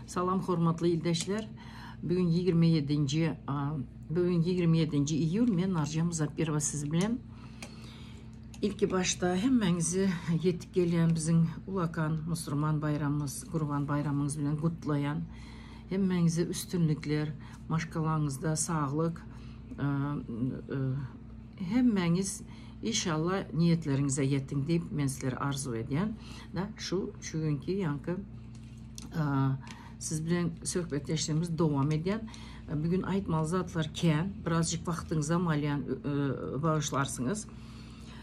Salam hormatly ildeşler. Bugün 27-nji bugün 27-nji iýul men Narja Muzappirowa siz bilen. Ilki başda hemmäňizi ýetip gelýän biziň ulakan musurman baýramymyz Gurban baýramyňyz bilen gutlaýan. Hemmäňize üstünlikler, maşgalaňyzda saglyk, hemmäňiz inşallah niýetleriňize ýetiň diýip men sizlere arzuw edýän. Da şu şu günki ýaňky siz bilen söhbetdeşligimiz dowam edýän. Bugün aýtmaly zatlar kän. Birazjyk wagtyňyzam alýan bagyşlarsyňyz.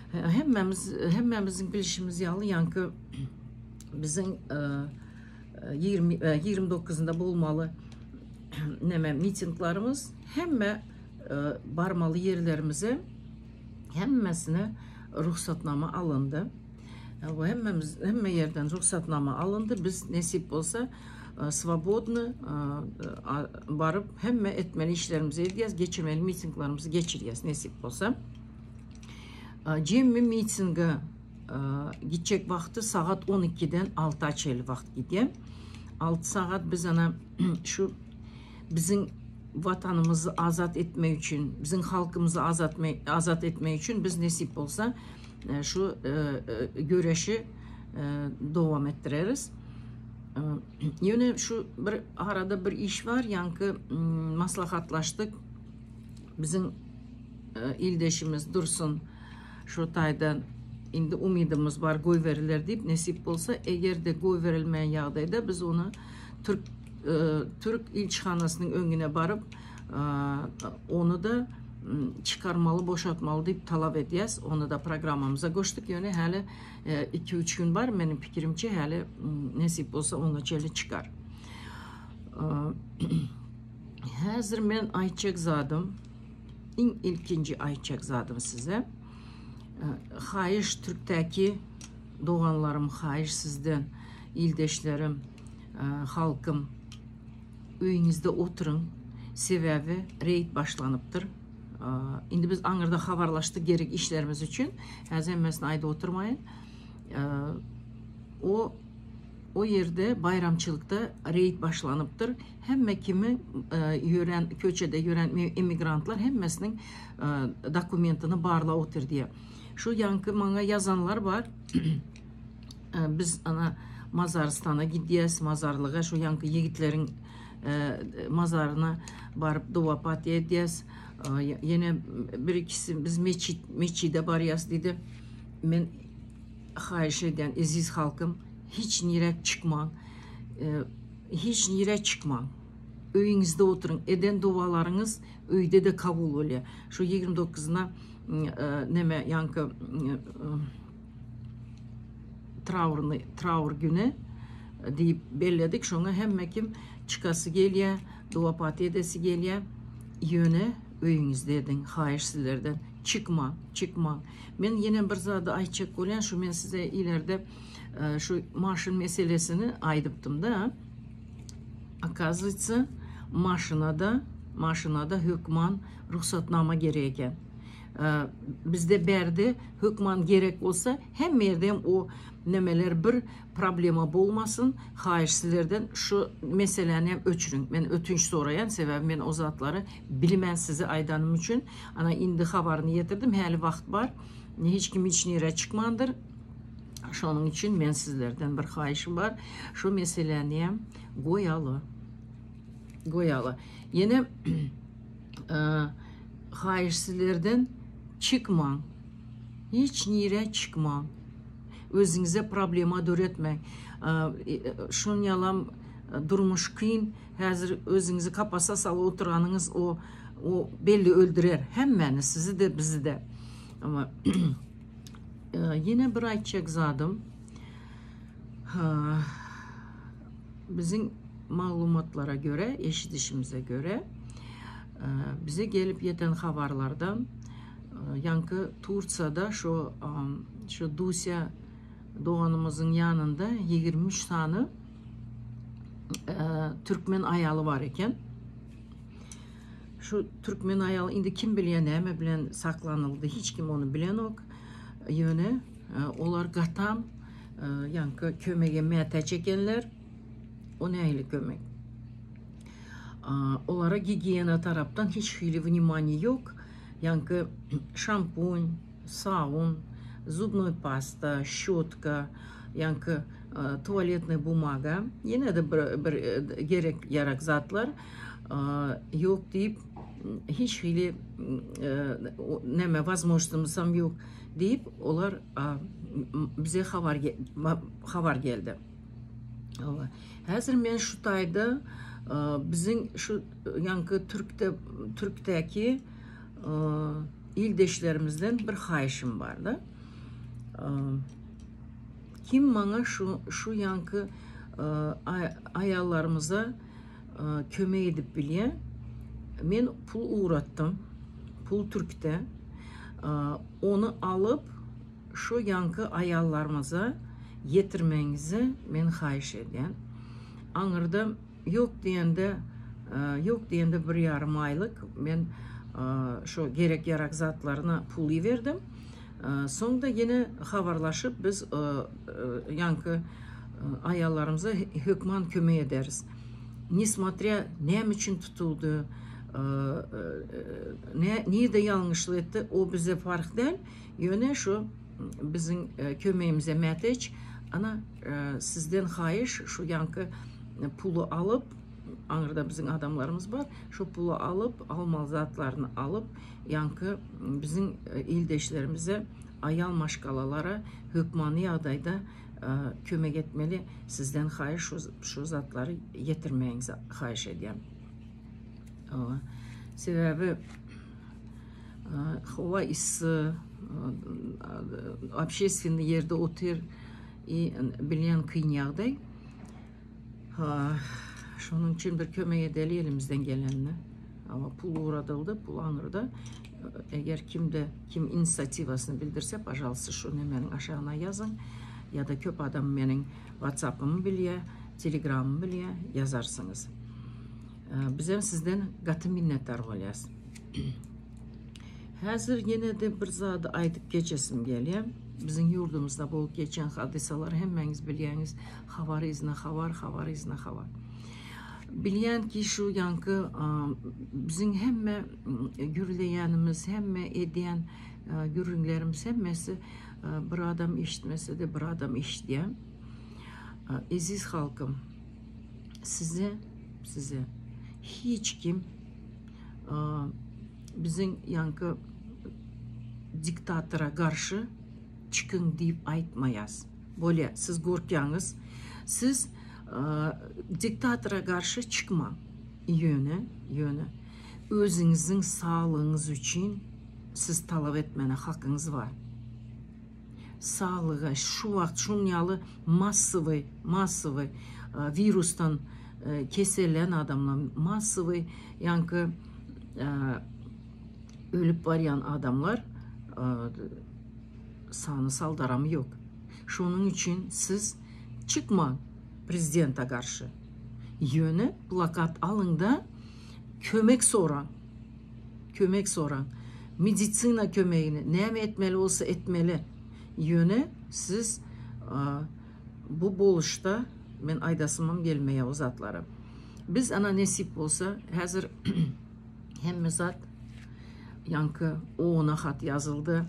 Hemmämiz hemmämiziň bilişimiz ýaly ýaňky biziň 20 29-ynda bolmaly näme mitinglarymyz hemme barmaly ýerlerimize hemmesine rugsatnama alyndy. Bu hemmemiz hemme ýerden rugsatnama alyndy. Biz nesip bolsa swobodny baryp hemme etmeli işlerimizi edýäs, geçirmeli mitinglerimizi geçirýäs nesip bolsa. Jemmi mitinge gitjek wagty sagat 12-den 6-a çenli wagt gidýär. 6 sagat biz ana şu biziň watanymyzy azat etmek üçin, biziň halkymyzy azat azat etmek üçin biz nesip bolsa şu göreşi dowam etdireris. Ýöne şu bir arada bir iş bar, ýaňky maslahatlaşdyk. Biziň ildeşimiz Dursun şu taýdan indi umydymyz bar goýberiler diýip, nesip bolsa, eger-de goýberilmeýän ýagdaýda biz ony türk türk ilçihanasynyň öňüne baryp, ony-da çykarmaly, boşatmaly diýip talap edýäs. Ony-da programmamyza goşduk. Ýöne häli 2-3 gün bar, meniň pikirimçe, häli nesip bolsa oňa çenli çykar. Häzir men aýtjak zadym, iň ilkinji aýtjak zadym size. Haýyş türkdäki doganlarym, haýyş sizden, ildeşlerim, halkym, öýüňizde oturyň. Sebäbi reýd başlanypdyr. Indi biz aňyrda habarlaşdyk gerek işlerimiz üçin. Häzir hemmesini aýdyp oturmaýyn. O O ýerde baýramçylykda reýd başlanypdyr. Hemme kimi ýören, köçede ýören emigrantlar hemmesiniň dokumentini barlap otyr diýýär. Şu ýaňky maňa ýazanlar bar. Biz ana mazarystana gidýäs, mazarlyga şu ýaňky ýigitleriň mazaryna baryp dowa-patyýa edýäs. Ýene bir ikisi biz meçit, meçide barýas diýdi. Men Haýyş edýän eziz halkym hiç nirä çykmaň hiç nirä çykmaň öýüňizde oturyň eden dowalaryňyz öýde-de kabul bolýar şu 29-na neme ýaňky traurny traur güni diýip belledik şoňa hemme kim çykasy gelýär dowa paty edesi gelýär ýöne öýüňizde ediň haýyş sizlerden çykmaň çykmaň Men ýene bir zady aýtjak bolýan, şu men size ilerde şu maşyn meselesini aýdypdym-da. Okazywается, maşynada, maşynada hökman rugsatnama gerek eken. Bizde bärde hökman gerek bolsa, hemme ýerde hem o nemeler bir problema bolmasyn, haýyş sizlerden şu meseläni hem öçüriň. Men ötünç soraýan, sebäbi men o zatlary bilmän size aýdanym üçin. Ana indi habaryny ýetirdim, häli wagt bar. Hiç kim hiç nirä çykmandyr. Şonuň üçin men sizlerden bir haýyşym bar. Şu meseläni hem goýaly. Goýaly. Ýene haýyş sizlerden çykmaň. Hiç nirä çykmaň. Özüňize problema döretmäň. Şuň ýalam durmuş kyn. Häzir özüňizi kapasa salyp oturanyňyz o o belli öldürer hemmäni sizi-de bizi-de. Ama ýene bir aýtjak zadym biziň maglumatlara göre, eşidişimize göre bize gelip ýeten habarlardan ýaňky Tursiýada şu şu Dusýa doganymyzyň ýanynda 23 sany türkmen aýaly bar eken. Şu türkmen aýaly indi kim bilýär näme bilen saklanyldy, hiç kim ony bilenok. Ýöne olar gatam ýaňky kömege mätäç ekenler. O nähili kömek? Olara gigiýena tarapdan hiç hili wnimaniýe ýok. Ýaňky şampun, sabun, zubnoý pasta, şçotka, ýaňky tualetnyý bumaga, ýene-de bir bir gerek-ýarak zatlar ýok diýip, hiç hili näme wazmožnostymyzam ýok diýip, olar bize habar habar geldi. Häzir men şu taýda biziň şu ýaňky türkde türkdäki ildeşlerimizden bir haýyşym barda. Kim maňa şu şu ýaňky aýallarymyza kömek edip bilýär? Men pul ugratdym. Pul türkde. Ony alyp Şu ýaňky aýallarymyza ýetirmegiňizi men haýyş edýän. Aňyrda ýok diýende, ýok diýende bir ýarym aýlyk men şu gerek-ýarak zatlaryna pul iberdim. Soň-da ýene habarlaşyp biz ýaňky aýallarymyza hökman kömek ederis. Nesmotrýa näme üçin tutuldy, nirde ýalňyşlyk etdi, o bize parh däl. Ýöne şu biziň kömegimize mätäç. Ana, sizden haýyş, şu ýaňky puly alyp, aňyrda biziň adamlarymyz bar, şu puly alyp, almaly zatlaryny alyp, ýaňky biziň ildeşlerimize, aýal maşgalalara hökmany ýagdaýda kömek etmeli. Sizden haýyş, şu zatlary ýetirmegiňizi haýyş edýän. Sebäbi Howa yssy, obşestwennyý ýerde otyr i bilýän kyn ýagdaý. Şonuň üçin bir kömek edeli elimizden gelenini. Ama pul ugradyldy, pul aňyrda. Eger kimde kim inisiatiwasyny bildirse, pažalysty şu nemeniň aşagyna ýazyň. Ýa-da köp adam meniň WhatsApp-ymy bilýär, Telegram-ymy bilýär, ýazarsyňyz. Bizem sizden gaty minnetdar bolýas. Häzir ýene-de bir zady aýdyp geçesim gelýär. Biziň ýurdumyzda bolup geçýän hadysalary hemmäňiz bilýäňiz. Habar yzyna habar, habar yzyna habar. Bilýän ki şu ýaňky biziň hemme gürleýänimiz, hemme edýän gürrüňlerimiz hemmesi bir adam eşitmese-de bir adam eşidýär. Eziz halkym, size size hiç kim biziň ýaňky diktatora garşy çykyň diýip aýtmaýas. Bolýa, siz gorkýaňyz. Siz diktatora garşy çykmaň. Ýöne, ýöne özüňiziň saglygyňyz üçin siz talap etmäne hakyňyz bar. Saglyga şu wagt şuň ýaly massowy, massowy wirusdan kesellän adamlar, massowy ýaňky ölüp barýan adamlar sany saldaramy ýok. Şonuň üçin siz çykmaň prezidente garşy. Ýöne plakat alyňda kömek soraň. Kömek soraň. Medisina kömegini, näme etmeli bolsa etmeli. Ýöne siz bu boluşda men aýdasymam gelmeýär o zatlary. Biz ana nesip bolsa häzir hemme zat ýaňky OON-a hat ýazyldy,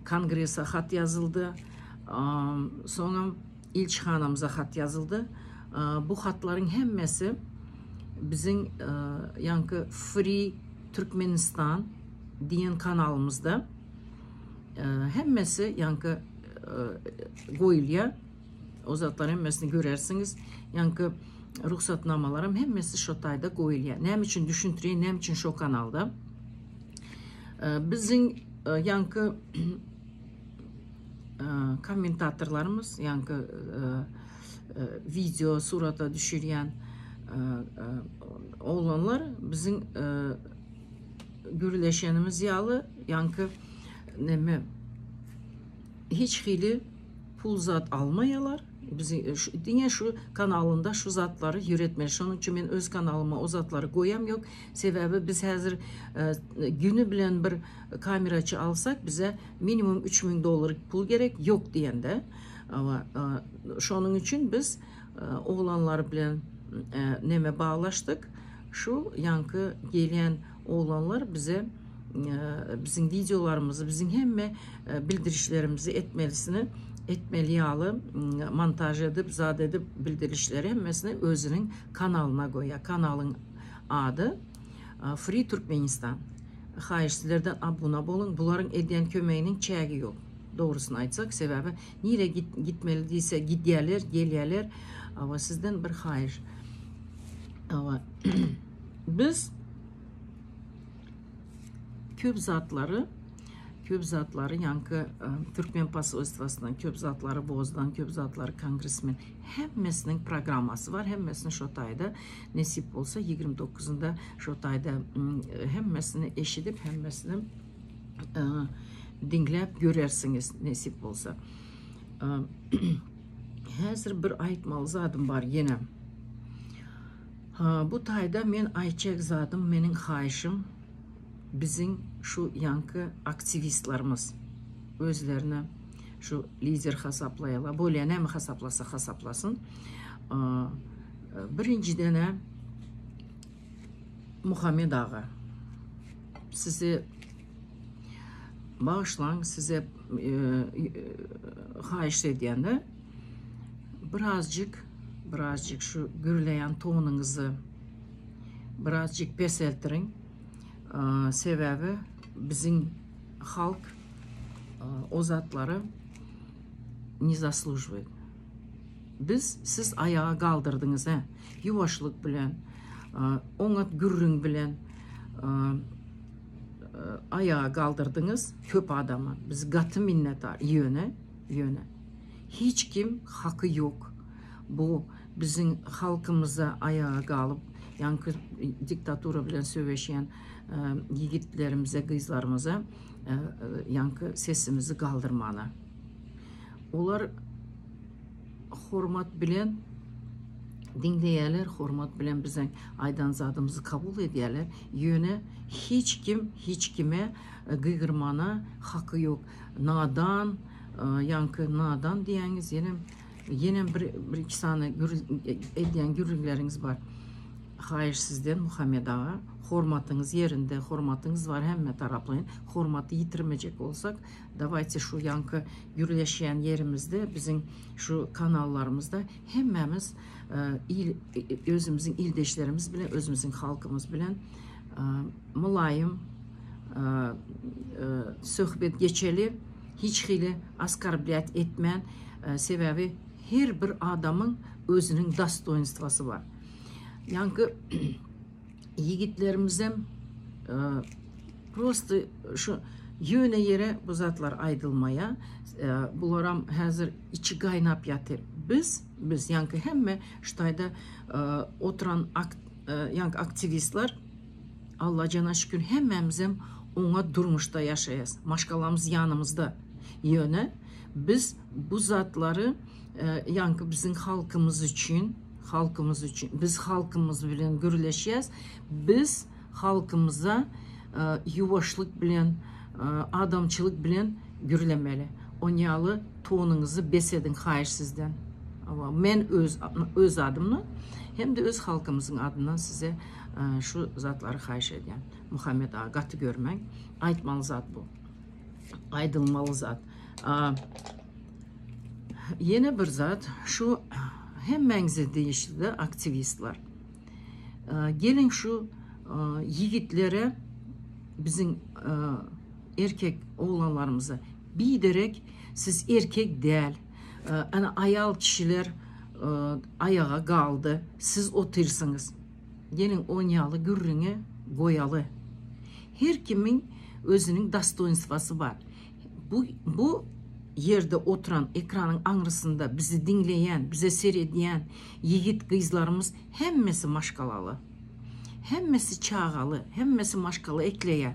Kongrese hat ýazyldy, soňam ilçihanamyza hat ýazyldy. Bu hatlaryň hemmesi biziň ýaňky Free Türkmenistan diýen kanalymyzda hemmesi ýaňky goýulýar. O zatlaryň hemmesini görersiňiz. Ýaňky rugsatnamalaram hemmesi şo taýda goýulýar. Näme üçin düşündireýin, näme üçin şo kanalda? Biziň ýaňky kommentatorlarymyz, ýaňky wideo surata düşürýän oglanlar biziň gürleşenimiz ýaly, ýaňky neme hiç hili pul zat almaýarlar. Bizi diňe şu kanalynda şu zatlary ýöretmeli. Şonuň üçin men öz kanalyma o zatlary goýam ýok. Sebäbi biz häzir güni bilen bir kameraçy alsak bize minimum 3000 dollar pul gerek ýok diýende. Şonuň üçin biz oglanlar bilen neme baglaşdyk. Şu ýaňky gelýän oglanlar bize biziň wideolarymyzy, biziň hemme bildirişlerimizi etmelisini etmeli ýaly montaž edip, zat edip bildirişleri hemmesini özüniň kanalyna goýýar. Kanalyň ady Free Turkmenistan. Haýyş sizlerden abuna boluň. Bularyň edýän kömeginiň çägi ýok. Dogrusyny aýtsak, sebäbi nirä gitmeli diýse gidýärler, gelýärler. Awa sizden bir haýyş. Awa biz köp zatlary köp zatlary ýaňky türkmen posolstwasyndan köp zatlary wozdan köp zatlary kongresmen hemmesiniň programmasy bar hemmesini şo taýda nesip bolsa 29-ynda şo taýda hemmesini eşidip hemmesini diňläp görersiňiz nesip bolsa. Häzir bir aýtmaly zadym bar ýene. Bu taýda men aýtjak zadym meniň haýyşym biziň şu ýaňky aktiwistlerimiz özlerine şu lider hasaplaýarlar. Bolýa näme hasaplasa hasaplasyn. Birinjiden Muhammet aga sizi bagyşlaň size haýyşt edýän-de birazjyk birazjyk şu gürleýän tonuňyzy birazjyk peseltiriň. Sebäbi biziň halk o zatlary ne zaslužwayt. Biz siz aýaga galdyrdyňyz hä. Ýuwaşlyk bilen, oňat gürrüň bilen aýaga galdyrdyňyz köp adamy. Biz gaty minnetdar. Ýöne, ýöne hiç kim haky ýok bu biziň halkymyza aýaga galyp, ýaňky diktatura bilen söweşýän ýigitlerimize, gyzlarymyza ýaňky sesimizi galdyrmana. Olar hormat bilen diňleýärler, hormat bilen biziň aýdan zadymyzy kabul edýärler. Ýöne hiç kim hiç kime gygyrmana haky ýok. Nadan, ýaňky nadan diýýäňiz, ýenem ýenem bir bir iki sany edýän gürrüňleriňiz bar. Haýyş sizden Muhammet aga, hormatyňyz ýerinde, hormatyňyz bar hemme taraplaýyn. Hormaty ýitirmejek bolsak, Dawayte şu ýaňky gürleşýän ýerimizde biziň şu kanallarymyzda hemmämiz il özümiziň ildeşlerimiz bilen özümiziň halkymyz bilen mylaýym söhbet geçeli hiç hili oskorblýat etmän sebäbi her bir adamyň özüniň dostoýnstwasy bar. Ýaňky ýigitlerimizem prosto şu ýöne ýere bu zatlar aýdylmaýar. Bularam häzir içi gaýnap ýatyr. Biz, biz ýaňky hemme şu taýda oturan ýaňky aktiwistler Allajana şükür hemmämizem oňat durmuşda ýaşaýas. Maşgalamyz ýanymyzda. Ýöne biz bu zatlary ýaňky biziň halkymyz üçin halkymyz üçin biz halkymyz bilen gürleşýäs biz halkymyza ýuwaşlyk bilen adamçylyk bilen gürlemeli onýaly tonuňyzy bes ediň haýyş sizden men öz öz adymdan hem-de öz halkymyzyň adyndan size şu zatlary haýyş edýän Muhammet aga gaty görmäň aýtmaly zat bu aýdylmaly zat Ýene bir zat, şu hemmäňize degişli-de aktiwistler. Geliň şu ýigitlere biziň erkek oglanlarymyza biderek siz erkek däl, ana aýal kişiler aýaga galdy, siz otyrsyňyz. Geliň onýaly gürrüňi goýaly. Her kimiň özüniň dostoýnstwasy bar. Bu bu ýerde oturan ekranyň aňrysynda bizi diňleýän, bize seredýän ýigit gyzlarymyz hemmesi maşgalaly. Hemmesi çagaly, hemmesi maşgala ekleýär.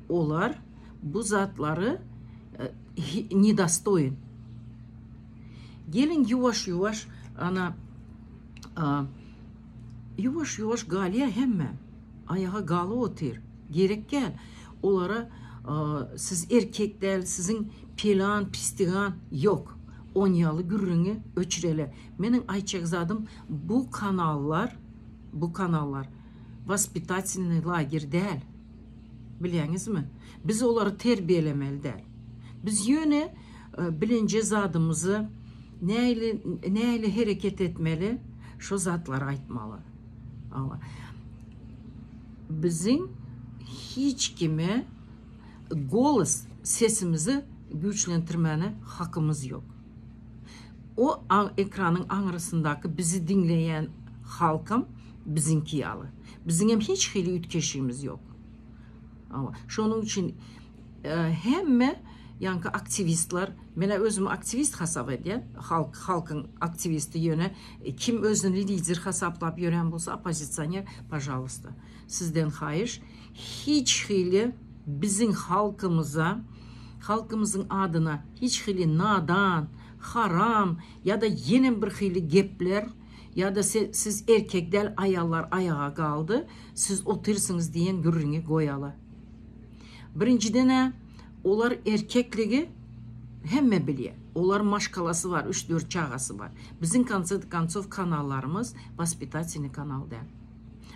Olar bu zatlary nedostoýn. Geliň ýuwaş-ýuwaş ana ýuwaş-ýuwaş galýar hemme. Aýaga galyp otyr. Gerek däl. Olara siz erkek däl, siziň pelan, pistigan ýok. Onýaly gürrüňi öçüreli. Meniň aýtjak zadym bu kanallar, bu kanallar. Waspitatelnyý lager däl. Bilýäňizmi? Biz olary terbiýelemeli däl. Biz ýöne bilenje zadymyzy nähili nähili hereket etmeli, şo zatlary aýtmaly. Hawa. Biziň hiç kime golos sesimizi güýçlentirmäne hakymyz ýok. O ekranyň aňrysyndaky bizi diňleýän halkam biziňki ýaly. Biziňem hiç hili üýtgeşigimiz ýok. Hawa, şonuň üçin hemme ýaňky aktiwistler, men-ä özümi aktiwist hasap edýän, halk, halkyň aktiwisti ýöne kim özüni lider hasaplap ýören bolsa, oppozisioner, pažalysta, sizden haýyş, hiç hili biziň halkymyza, halkymyzyň adyna hiç hili nadan, haram ýa-da ýenem bir hili gepler, Ýa-da siz erkek däl aýallar aýaga galdy, siz otyrsyňyz diýen gürrüňi goýaly. Birinjiden-ä olar erkekligi hemme bilýär. Olar maşgalasy bar, üç-dört çagasy bar. Biziň konce koncow kanallarymyz waspitatelnyý kanal däl.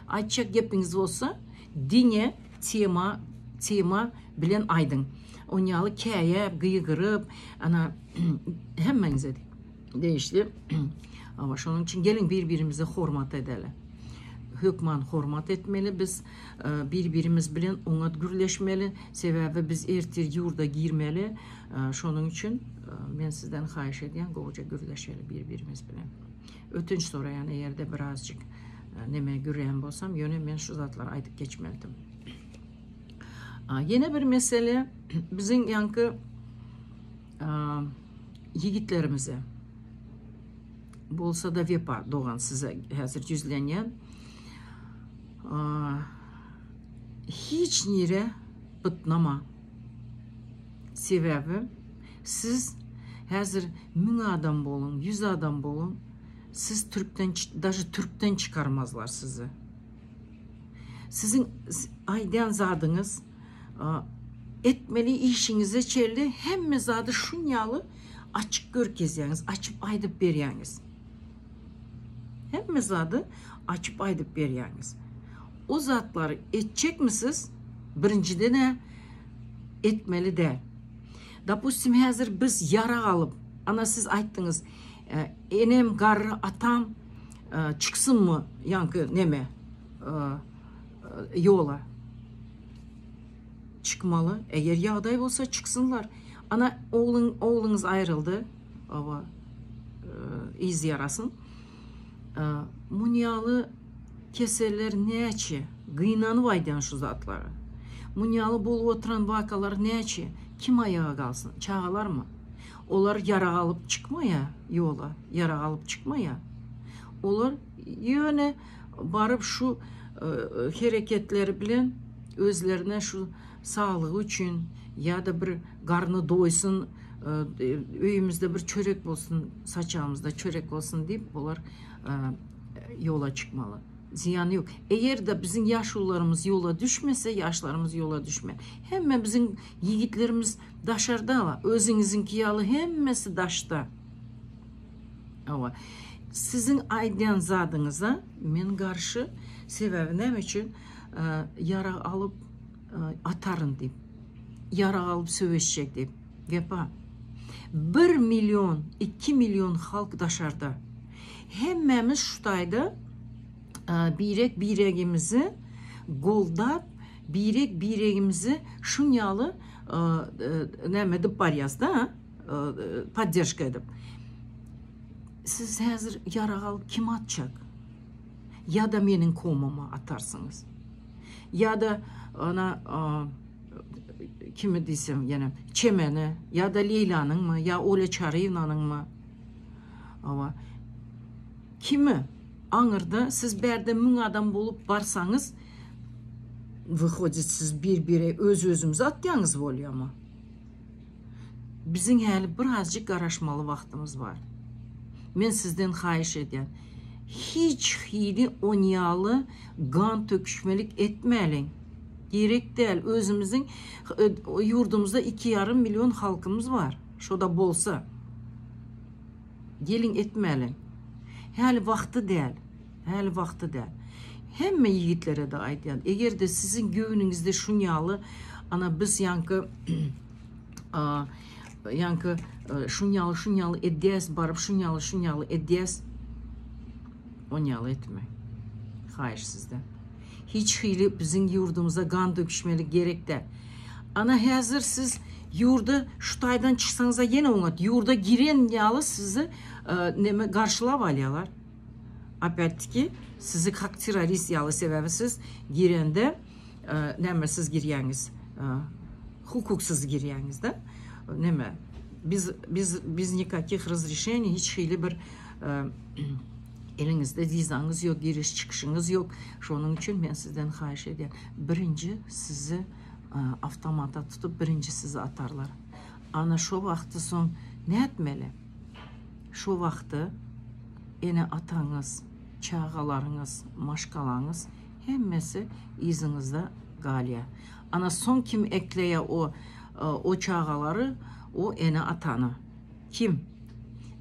Aýtjak gepiňiz bolsa diňe tema tema bilen aýdyň. Onýaly käýäp, gygyryp, ana hemmäňize degişli. Ama şonuň üçin geliň bir-birimize hormat edeli. Hökman hormat etmeli biz, e, bir-birimiz bilen oňat gürleşmeli. Sebäbi biz ertir ýurda girmeli. E, şonuň üçin e, men sizden haýyş edýän, gowuja gürleşeli bir-birimiz bilen. Ötünç soraýan eger-de birazjyk neme gürrän bolsam, ýöne men şu zatlary aýdyp geçmelidim. Ýene bir mesele biziň ýaňky ýigitlerimize bolsa-da Wepa dogan size häzir ýüzlenýän. Hiç nire bytnama. Sebäbi siz häzir müň adam boluň, ýüz adam boluň, siz türkden, daže türkden çykarmazlar sizi. Siziň aýdýan zadyňyz Etmeli işiňize çenli hemme zady şun ýaly açyk görkezýäňiz, açyp aýdyp berýäňiz. Hemme zady açyp aýdyp berýäňiz. O zatlary etjekmisiz? Birinjiden-ä etmeli däl. Dopustim, häzir biz ýarag alyp, ana siz aýtdyňyz, enem garry, atam çyksynmy ýaňky neme ýola. Çykmaly. Eger ýagdaý bolsa çyksynlar. Ana ogluň ogluňyz aýryldy. Oba yz ýarasyn. Munýaly keseller näçe? Gynanyp aýdýan şu zatlary. Munýaly bolup oturan wakalar näçe? Kim aýaga galsyn? Çagalarmy? Olar ýarag alyp çykmaýa ýola, ýarag alyp çykmaýa. Olar ýöne baryp şu hereketleri bilen özlerine şu saglygy üçin ýa-da bir garny doýsun, öýümizde bir çörek bolsun, saçagymyzda çörek bolsun diýip olar ýola çykmaly. Zyýany ýok. Eger-de biziň ýaşulularymyz ýola düşmese, ýaşlarymyz ýola düşme. Hemme biziň ýigitlerimiz daşarda, özüňiziňki ýaly hemmesi daşda. Hawa. Siziň aýdýan zadyňyza men garşy. Sebäbi näme üçin? Ýarag alyp ataryn diýip. Ýarag alyp söweşjek diýip. Wepa. Bir million, iki million halk daşarda. Hemmämiz şu taýda birek biregimizi goldap, birek biregimizi şuň ýaly näme edip barýas-da. Podderžka edip. Siz häzir ýarag alyp kim atjak? Ýa-da meniň komama atarsyňyz. Ýa-da ana kimi diýsem ýene Çemene ýa-da Leýlanyňmy ýa Olya Çaryýewnanyňmy? Hawa. Kimi? Aňyrda siz bärde müň adam bolup barsaňyz wyhodit siz bir-bire öz-özümizi atýaňyz bolýamy? Biziň häli birazjyk garaşmaly wagtymyz bar. Men sizden haýyş edýän, hiç hili onýaly gan töküşmelik etmäliň. Gerek däl, özümiziň ýurdumyzda iki ýarym million halkymyz bar, şo-da bolsa. Geliň etmäliň. Häli wagty däl, häli wagty däl. Hemme ýigitlere-de aýdýan, eger-de siziň göwnüňizde şunýaly, ana biz ýaňky ýaňky şunýaly şunýaly edýäs, baryp şunýaly şunýaly edýäs, onýaly etmäň. Haýyş sizden. Hiç hili biziň ýurdumyza gan döküşmelik gerek däl. Ana häzir siz ýurda şu taýdan çyksaňyza ýene oňat. Ýurda giren ýaly sizi neme garşylap alýalar. Opýat-tiki sizi kak terrorist ýaly sebäbi siz girende näme siz girýäňiz hukuksyz girýäňiz-de neme biz biz biz nikakih razreşeniý hiç hili bir eliňizde wizaňyz ýok giriş çykyşyňyz ýok şonuň üçin men sizden haýyş edýän birinji sizi awtomata tutup birinji sizi atarlar ana şo wagty soň nätmeli şo wagty ene-ataňyz, çagalaryňyz, maşgalaňyz hemmesi yzyňyzda galýar. Ana soň kim ekleýär o o çagalary, o ene-atany. Kim?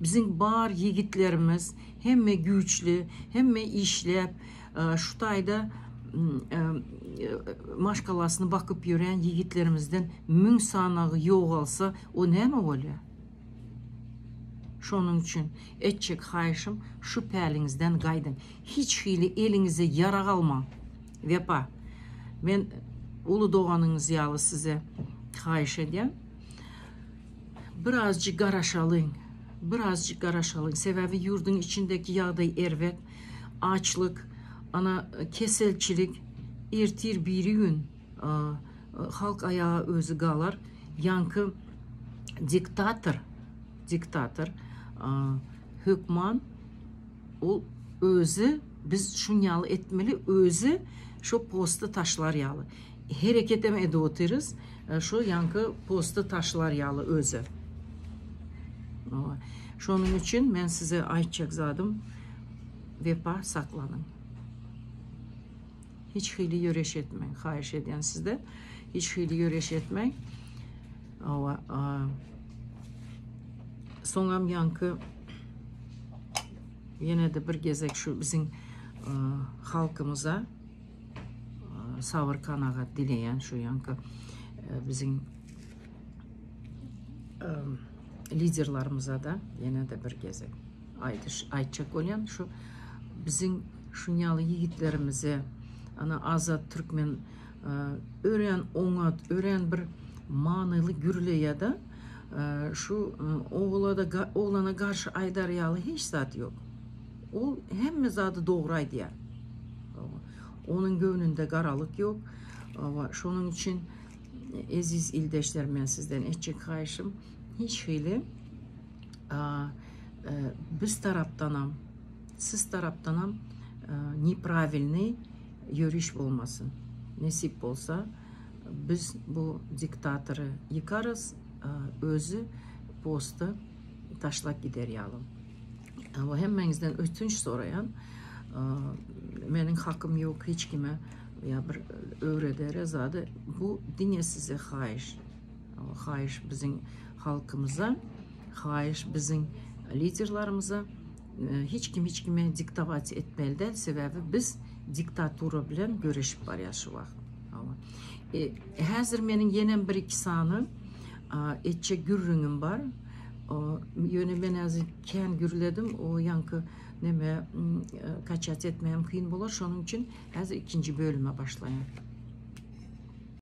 Biziň bar ýigitlerimiz hemme güýçli, hemme işläp, şu taýda maşgalasyny bakyp ýören ýigitlerimizden müň sanagy ýogalsa, o näme bolýar? Şonuň üçin etjek haýyşym şu päliňizden gaýdyň. Hiç hili eliňize ýarag almaň. Wepa, men uly doganyňyz ýaly size haýyş edýän. Birazjyk garaşalyň. Birazjyk garaşalyň. Sebäbi ýurduň içindeki ýagdaý erbet. Açlyk, ana keselçilik, ertir birigün halk aýaga özi galar. Ýaňky diktator, diktator hökman ol özi biz şunýaly etmeli, özi şo posty taşlar ýaly. Hereketem edip otyrys, şo ýaňky posty taşlar ýaly özi. Şonuň üçin men size aýtjak zadym wepa saklanyň. Hiç hili ýöreş etmäň, haýyş edýän sizden. Hiç hili ýöreş etmäň. Awa, soňam ýaňky ýene-de bir gezek şu biziň halkymyza sabyr kanagat dileýän şu ýaňky biziň liderlarymyza-da ýene-de bir gezek aýdyş aýtjak bolýan şu biziň şunýaly ýigitlerimize ana Azat Türkmen örän oňat örän bir manyly gürleýä-da şu ogla-da oglana garşy aýdar ýaly hiç zat ýok. Ol hemme zady dogry aýdýar. Onuň göwnünde garalyk ýok. Şonuň üçin eziz ildeşler men sizden etjek haýyşym hiç hili biz tarapdanam siz tarapdanam nepravilnyý ýöriş bolmasyn. Nesip bolsa biz bu diktatory ýykarys, özi posty taşlap gider ýaly. Hemmäňizden ötünç soraýan. Meniň hakym ýok hiç kime ýa bir öwredere zady. Bu diňe size haýyş. Haýyş biziň halkymyza, haýyş biziň liderlarymyza. Hiç kim hiç kime diktowat etmeli däl, sebäbi biz diktatura bilen göreşip barýas şu wagt. Häzir meniň ýenem bir iki sany etjek gürrüňim bar. Ýöne men häzir kän gürledim, o ýaňky neme kaçat etmegem kyn bolar, şonuň üçin häzir ikinji bölüme başlaýan.